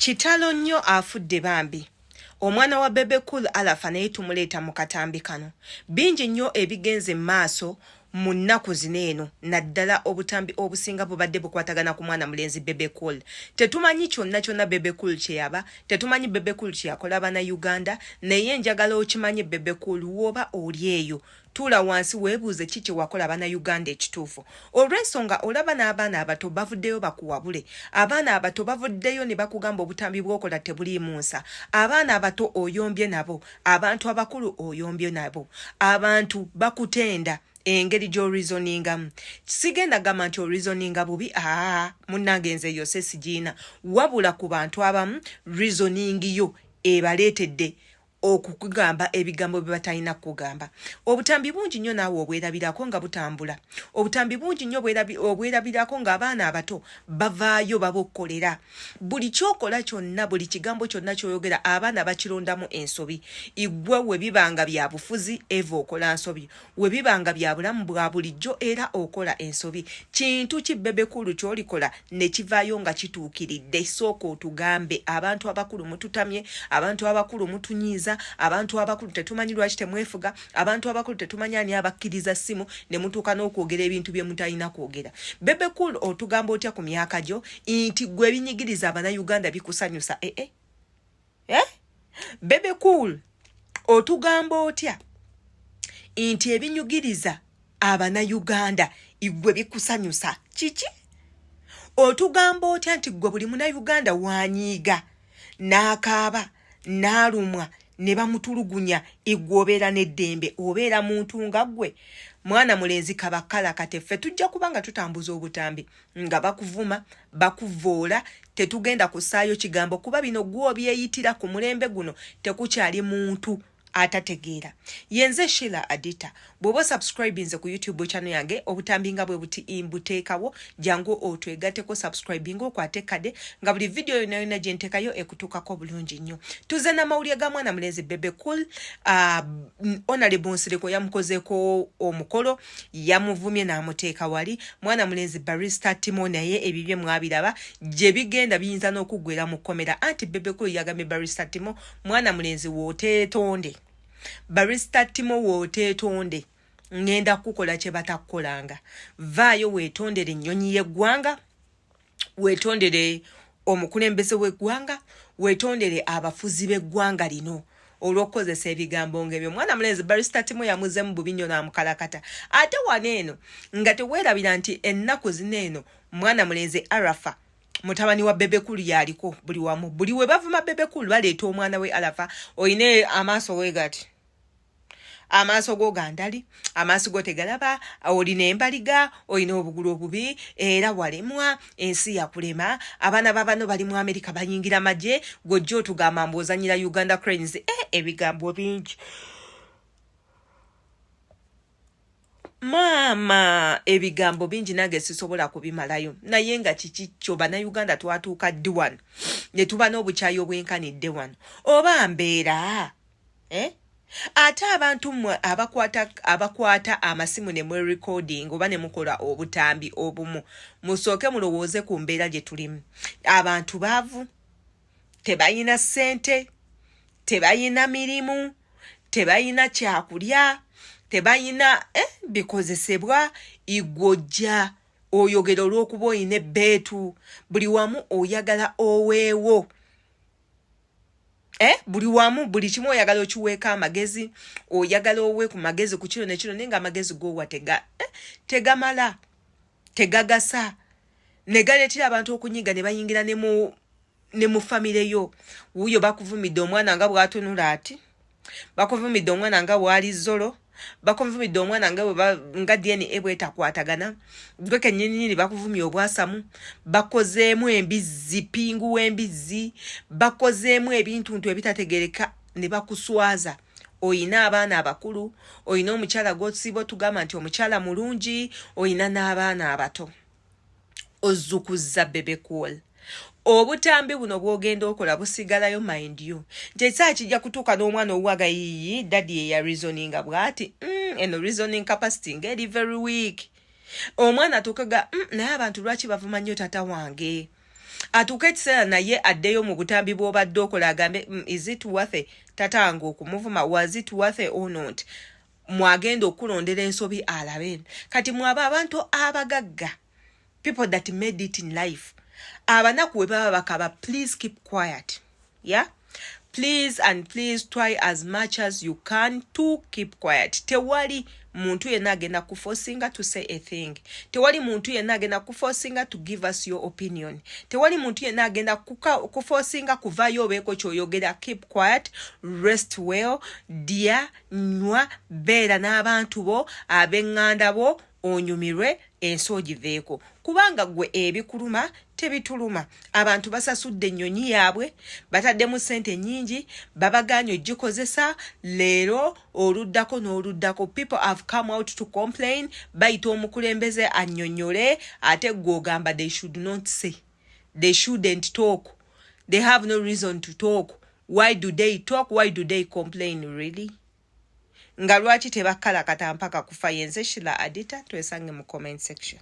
Kitalo nnyo afudde bambi. Omwana wa Bebe Cool Alafa naye tumuleeta mu katambi kano. Bingi nnyo ebigenze maaso mu nnaku zino eno naddala obutambi obusinga bubadde bukwatagana ku mwana mulenzi Bebe Cool. Tetumanyi kyonna kyonna Bebe Cool kye yaba, tetumanyi Bebe Cool kye yakola bana Uganda, naye njagala okimanye Bebe Cool w'oba oli eyo Tuula wansi weebuuze ki kye wakola bana Uganda ekituufu. Olw'ensonga olaba n'abaana abato bavuddeyo bakuwabule. Abaana abato bavuddeyo ne bakugamba obutambi bw'okola tebuliimu nsa. Abaana abato oyombye nabo, abantu abakulu oyombye nabo. Abantu bakutenda engeri gy'orizoningamu. Sigenda gamba nti orizoninga bubi, aa munnange nze eyo sesigiina. Wabula ku bantu abamu reasoning yo ebaleetedde okukugamba ebigambo bye batalina kukugamba. Obutambi bungi nnyo naawe obwerabirako nga butambula. Obutambi bungi nnyo obwerabirako ng'abaana abato bavaayo babokkolera. Buli ky'okola kyonna, buli kigambo kyonna ky'oyogera abaana bakirondamu ensobi. Ggwe we biba nga bya bufuzi, Eva okola nsobi. We biba nga bya bulamu bwa bulijjo era okola ensobi. Kintu ki Bebe Cool ky'olikola ne kivaayo nga kituukiridde? Sooka otugambe. Abantu abakulu mututamye, abantu abakulu mutunyiiza, abantu abakulu tetumanyi lwaki temwefuga, abantu abakulu tetumanyi ani abakkiriza ssimu ne mutuuka n'okwogera ebintu bye mutalina kwogera. Bebe Cool otugamba otya ku myaka gyo nti ggwe ebinyigiriza Abannayuganda bikusanyusa? Eh, eh. Eh? Bebe Cool otugamba otya nti ebinyugiriza abanauganda igwe bikusanyusa kiki otugamba otya nti gwe buli munauganda wanyiiga n'akaaba n'alumwa ne bamutulugunya igwe obeera n'eddembe obeera muntu nga ggwe mwana mulenzi kabakala kate ffe tujja kuba nga tutambuza obutambi nga bakuvuma bakuvvoola tetugenda kussaayo kigambo kuba bino gwe obyeyitira ku mulembe guno tekukyali muntu atategeera yenze Sheila Adita bw'oba osubscribinze ku YouTube channel yange obutambi nga bwe buti mbuteekawo jangu otwegateko subscribinga okwate kade nga buli video yonna yonna gye nteekayo ekutuukako bulungi nnyo tuze n'amawulire ga mwana mulenzi Bebe Cool Honorable Nsereko yamukozeeko omukolo yamuvumye n'amuteeka wali mwana mulenzi barista timo naye ebibye mwabiraba gye bigenda biyinza n'okuggwera mu kkomera anti bebekulu yagambye barista timo mwana mulenzi wooteetonde barista timo wooteetonde ŋŋenda kukukola kye batakukolanga vaayo weetondere ennyonyi y'eggwanga weetondere omukulembeze w'eggwanga weetondere abafuzi b'eggwanga lino olw'okukozesa ebigambo ng'ebyo mwana mulenzi barista timu yamuzemu bubi nnyo n'amukalakata ate wano eno nga teweerabira nti ennaku zino eno mwana mulenzi arafa mutabani wa bebekulu yaliko buli wamu buli we bavuma bebekulu baleeta omwana we arafa olina amaaso wegati amaaso go gandali amaaso go tegalaba olina embaliga olina obugulu obubi era walemwa ensi yakulema abaana babano bali mu amerika bayingira magye gojja otugamba mbu ozanyira uganda cranes eh, ebigambo bingi maama ebigambo bingi nange sisobola kubimalayo naye nga kiki kyo bannayuganda twatuuka ddi wano ne tuba n'obukyayi obwenkanidde wano oba mbeera eh? ate abantu mmwe abakwata abakwata amasimu ne mwerecording oba ne mukola obutambi obumu musooke mulowooze ku mbeera gye tulimu abantu baavu tebalina ssente tebalina mirimu tebalina kyakulya tebalina eh, bikozesebwa igwojja oyogera olw'okuba olina ebbeetu buli wamu oyagala oweewo Eh, buli wamu buli kimu oyagala okiweeko amagezi oyagala owe ku magezi ku kino nekino naye nga amagezi gowa tega eh, tegamala tegagasa ne galeetera abantu okunyiga ne bayingira ne mu ne mu famire yo wuuyo bakuvumidde omwana nga bw'atunula ati bakuvumidde omwana nga bw'ali zolo bakuvumidde omwana nga nga dna bwetakwatagana gwe kenyininyini bakuvumye obwasamu bakozeemu embizzi pingu w'embizzi bakozeemu ebintuntu ebitategereka ne bakuswaza oyina abaana abakulu oyina omukyala gwosiiba otugamba nti omukyala mulungi oyina n'abaana abato ozukuzza bebe cool obutambi buno bwogenda okola busigalayo mind you nti ekisaa kijja kutuuka n'omwana owuwaga yiyi dadi yeya reasoninga bwati eno reasoning capacity ngaeri very weak omwana atuukaga naye abantu lwaki bavuma nnyo tata wange. Atuuke ekiseera naye addeyo mu butambi bw'obadde okola agambe, "Is it worth tatanga okumuvuma? Was it worth or not?" Mwagenda okulondera ensobi alabe. Kati mwaba abantu abagagga, people that made it in life, abanaku we baba bakaba, please keep quiet. Yeah, please and please, try as much as you can to keep quiet. Tewali muntu yenna agenda kuforcinga to say a thing. Tewali muntu yenna agenda kuforcinga to give us your opinion. Tewali muntu yenna agenda kuforcinga kuvayo obeeko kyoyogera. Keep quiet, rest well dear, nywa, beera n'abantu bo, ab'eŋŋanda bo, onyumirwe ensi ogiveeko, kubanga gwe ebikuluma tebituluma. Abantu basasudde ennyonyi yaabwe, bataddemu ssente nnyingi, babagaanye ogikozesa leero, oluddako n'oluddako. People have come out to complain, bayita omukulembeze annyonnyole, ate gwe ogamba they should not say, they shouldn't talk, they have no reason to talk. Why do they talk? Why do they complain, really? Nga lwaki tebakkalakata mpaka kufa? Yenze Shila Adita, twesange mu comment section.